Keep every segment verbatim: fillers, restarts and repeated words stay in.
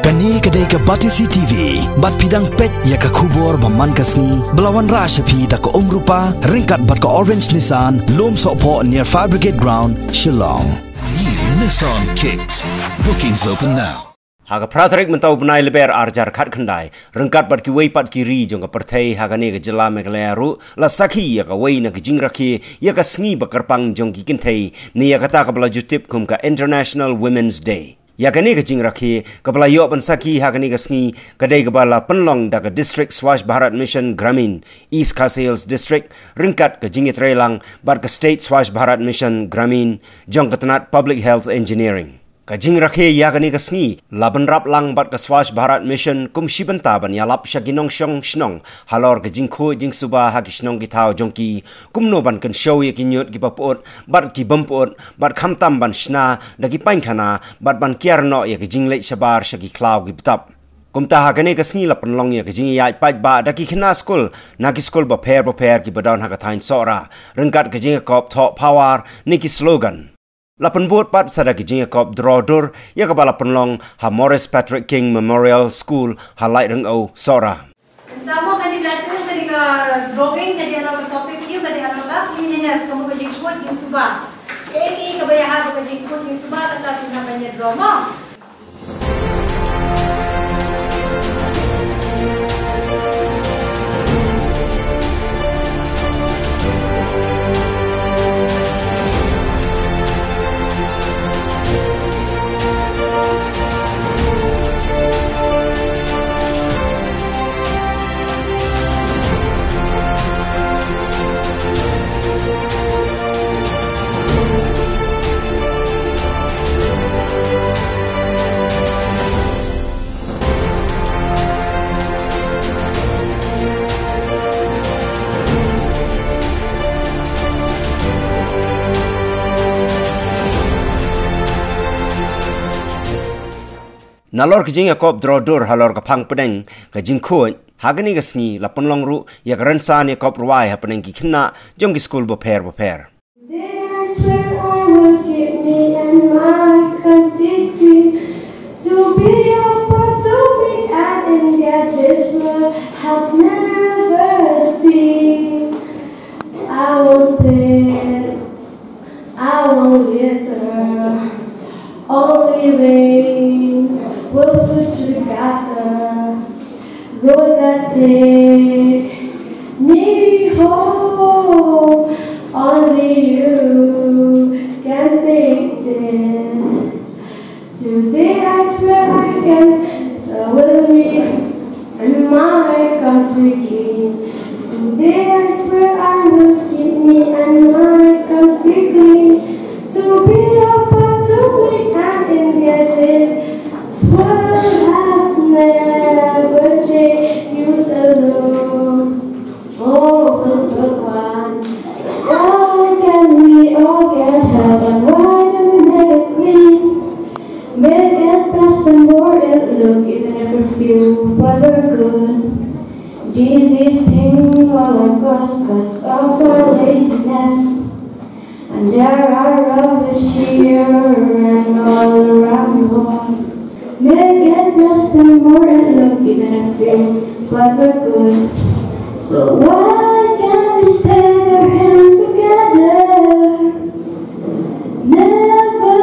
Kane ka dei ka Batesi T V, bad phi dang peit ïa ka khubor ba man ka sngi, ba la wanrah sha phi da ka Umrupa, ryngkat bad ka Orange Nissan, Lumsohphoh near Fire Brigade Ground, Shillong. New Nissan Kicks. Bookings open now. Ha ka phra tarik mynta u bnai Lber ar hajar khatkhyndai, ryngkat bad kiwei pat ki ri jong ka pyrthei ha kane ka jylla Meghalaya ruh, la sakhi ïa kawei na ka jingrakhe ïa ka sngi ba kyrpang jong ki kynthei, ne ïa kata kaba la ju tip kum ka International Women's Day. Ïa kane ka jingrakhe, kaba la ïoh ban sakhi ha kane ka sngi, ka dei kaba la pynlong da ka District Swachh Bharat Mission Gramin, East Khasi Hills District, ryngkat ka jingïatreilang bad ka State Swachh Bharat Mission Gramin, jong ka tnat Public Health Engineering. Ka jingrakhe ïa kane ka sngi, la bynrap lang bad ka Swachh Bharat Mission kum shi bynta ban ïalap sha ki nongshong shnong, halor ka jingkhuid jingsuba ha ki shnong ki thaw jong ki, kumno ban kynshew ïa ki ñiut ki bapyut, bad ki bym pyut, bad khamtam ban shna da ki painkhana, bad ban kiar noh ïa ki jingleit shabar sha ki khlaw ki btap. Kumta ha kane ka sngi la pynlong ïa ka jingïaid paidbah da ki khynnah skul, na ki skul bapher bapher kiba don ha ka thaiñ Sohra, ryngkat ka jingïakop thoh power, ne ki slogan. La pynbud pat sa da ka jingïakop draw dur, ïa kaba la pynlong ha Maurice Patrick King Memorial School, ha Laitryngeu Sohra. Tangba kane ka, kane ka drawing ka dei halor ka topic ïa ka dei halor ka cleanliness, ka mut ka jingkhuid jingsuba. Kaei kaei kaba ïahap bad ka jingkhuid jingsuba kata phin hap ban ïa draw mo. Nalor ka jingïakop draw dur halor ka phang pdeng ka jingkhuid, ha kane ka sngi la pynlong ruh ïa ka rynsan ïakop rwai hapdeng ki khynnah jong ki skul bapher bapher. This where I will keep me and my country clean. To be a part of me and India this world has never seen. I won't split, I won't litter, only rain will flow through the gutter. Road that take me home, only you can take this. Today I swear I can, uh, will me and my country clean. Today I swear I will keep me and my country clean. To be a part of me and India this world has never changed. Use alone. Oh, good, good one. Why can't we all get help and why do we make it clean? Make it fast and more it look, even if we feel but we're good. Disease thing all across 'cause of our laziness. And there are rubbish here and all around the world. Make it less and more and look even a few, but we're good. So why can't we stay our hands together? Never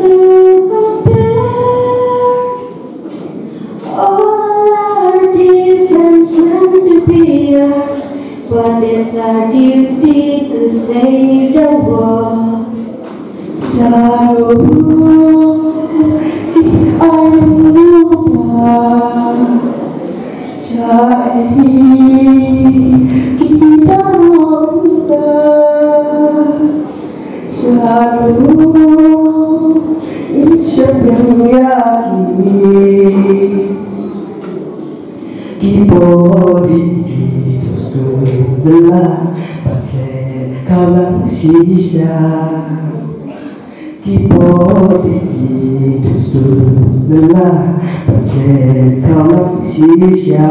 to compare. All our difference meant to be ours, but it's our duty to save the world. Sharu ki ai rupa, shai ki tanong ka. Sharu, i shaping ya ki. Ki pori ki tustu la, pake kalang shisha. Ki pori ki tustu la, pake kalang shisha.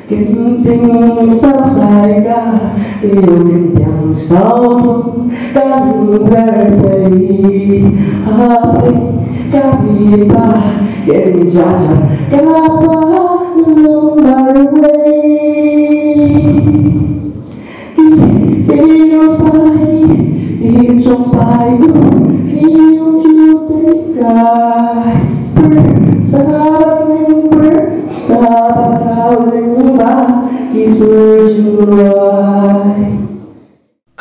Kin ting sap sai ka, riu kin tia Saw thum ka lum pher pher, ha pdeng ka bipa ken ja ja, ka pa lum marwei. Ki, ki no spy, ki chong spy, ki ong ki te kai. Sabat ling, sabat rau ling ba ki su jingwai.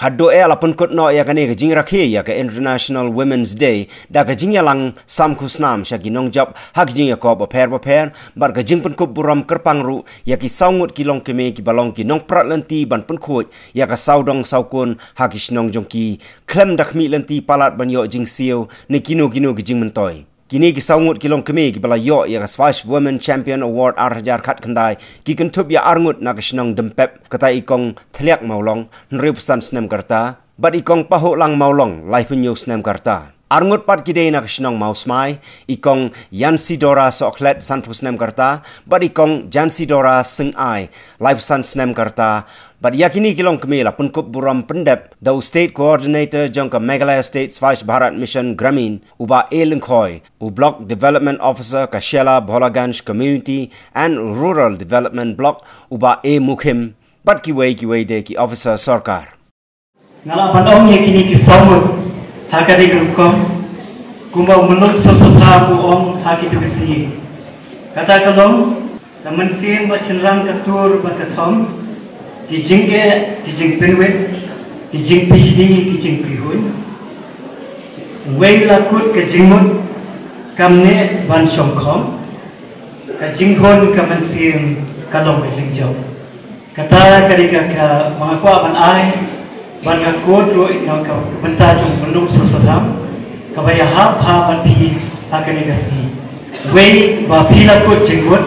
Khadduh eh la pynkut noh ïa kane ka jingrakhe ïa ka International Women's Day da ka jingïalang sam khusnam sha ki nongjop ha ki jingïakop bapher bapher bad ka jingpynkup burom kyrpang ruh ïa ki saw ngut ki longkmie kiba long ki nongprat lynti ban pynkhuid ïa ka sawdong sawkun ha ki shnong jong ki khlem da khmih lynti palat ban ïoh jingsiew ne kino kino ki jingmyntoi. Kine ki saw ngut ki longkmie kiba la ïoh ïa ka Swash Women Champion Award ar hajar khatkhyndai ki kynthup ïa ar ngut na ka shnong Dympep, kata i Kong Thliak Mawlong, hynriewphew san snem ka rta, bad i Kong Pahuhlang Mawlong, laiphew hynñiew snem ka rta. Ar ngut pat ki dei na ka shnong Mawsmai, i Kong Yansidora Sohkhlet, sanphew snem ka rta, bad i Kong Jansidora Syngai, laiphew san snem ka rta. Bad ïa kine ki longkmie la pynkup burom pyndep da u State Coordinator jong ka Meghalaya State Swachh Bharat Mission Gramin, u Bah A Lyngkhoi, u Block Development Officer ka Shella Bholaganj Community and Rural Development Block, u Bah A Mukhim, bad kiwei kiwei de ki officer sorkar. Nga lah ban ong ïa kine ki saw ngut ha kane ka rukom, kumba u Myllung Soso Tham u ong ha kito ki sngi. Kata ka long, ka mynsiem ba shynrang ka tur bad ka thom, ki jingeh, ki jingpynwit, ki jingpyshni, ki jingpyrhuh. Wei la kut ka jingmut, kam neh ban shongkhom, ka jinghun ka mynsiem, ka long ka jingjop. Kata ka dei ka, ka ba nga kwah ban ai bad ka kut ruh ïa ka bynta jong u Myllung Soso Tham kaba ïahap ha ban phi ha kane ka sngi. Wei ba phi la kut jingmut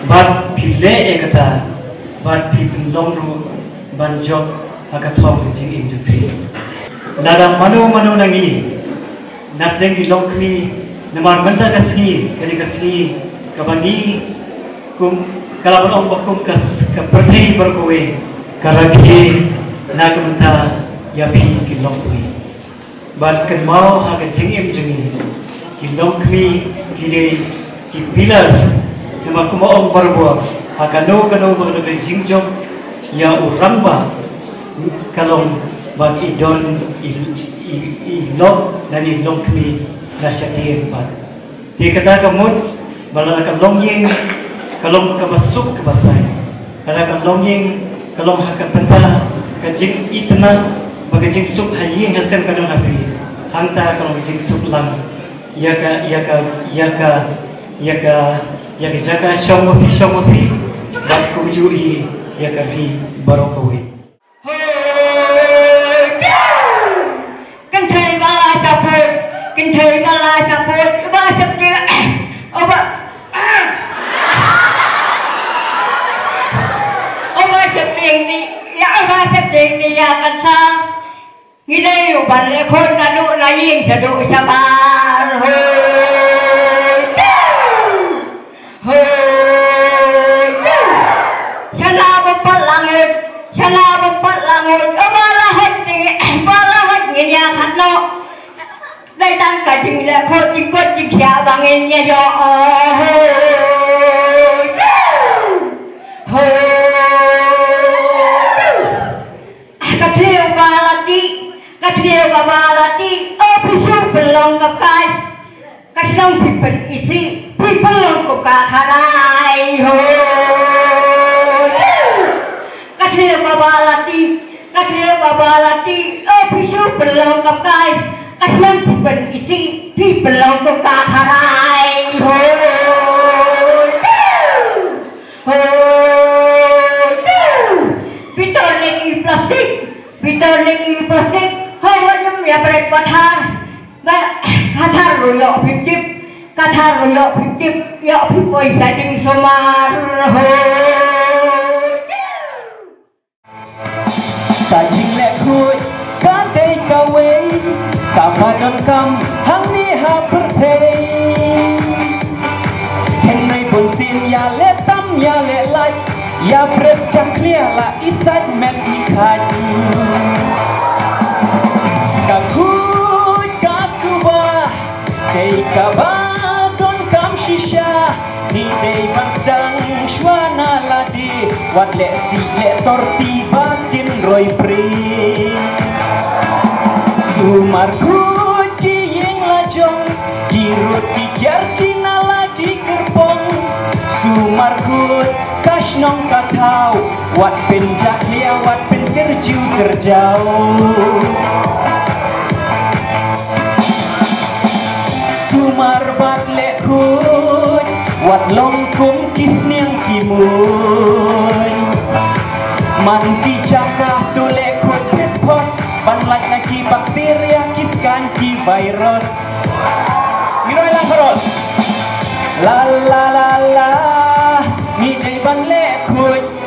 bad phi leh ïa kata bad phi pynlong ruh ban jop ha ka thong ka jingim jong phi. Lada mano mano na ngi na pdeng ki longkmie, namar mynta ka sngi, kane ka sngi kaba ngi kum ka la ban ong ba kum ka s-, ka pyrthei baroh kawei ka rakhe na ka bynta ïa phi ki longkmie. Bad kynmaw ha ka jingim jong ngi, ki longkmie ki dei ki pillars, namar kumba ong barabor ha kano kano ba kano ka jingjop ïa u rangbah, ka long ba i don i, i, i lok lane i longkmie na shadien pat. Te kata ka mut ba lada ka longïing ka long kaba suk kaba sai, lada ka longïing ka long ha ka bynta ka jingitynnad bad ka jingsuk ha ïing ha sem ka don ha phi, hangta ka long ka jingsuk lang ïa ka, ïa ka, ïa ka, ïa ka, ïa ka jaka shong ma phi, shong ma phi, bad kumjuh hi ïa ka ri baroh kawei. Kynthei ba la shaput, kynthei ba la shaput, ba shaput, oh ba, oh ba shaput ni, ïa, oh ba shaput ni, ïa kan sa. Ngi dei u ban leh khun naduh na ïing shaduh shabar. Hoi. Hoi. Shala bym pat la ngut, shala bym pat la ngut. Ba la hot ni, ba la hot ngin ïa khat noh. Dei tang ka jingleh khun jingkut jingkhiah ba ngin ïa ïoh. Hoi. Hoi. Ka thliew ba la tih, ka thliew ba la tih, oh phi shu pynlong ka kai. Ka shnong phi pynisih, phi pynlong kum ka kharai ho. Ka thliew ba la tih, ka thliew ba la tih, oh phi shu pynlong ka kai. Ka shnong phi pynisih, phi pynlong kum ka kharai ho. Ho, tu. Phi to leh i plastik, phi to leh i plastik. Ho, wat nym ïa bret ba thar. Ba, ka thar ruh ïoh phi tip, ka thar ruh ïoh phi tip, ïoh phi poi sa ding sumar. Ho, tu. Ka jingleh khuid ka dei kawei kaba donkam hangne ha pyrthei. Hynrei bunsien ïaleh tam ïaleh lait, ïa bret jakhlia la i sait met i khait. Ngi dei ban sdang shuwa na lade, wat leh sih leh tor te ba kin roi pyrshah. Sumar khuid ki ïing la jong, ki rud ki kiar ki nala ki kyrpong. Sumar khuid ka shnong ka thaw, wat pynjakhlia wat pynkyrjiw kyrjaw. Sumar bad leh khuid, wat long kum ki sniang ki muiñ. Man ki jaka to leh khuid phos phos, ban lait na ki bakteria ki skaiñ ki virus. Ngi roi lang chorus. La la la la, ngi dei ban leh khuid.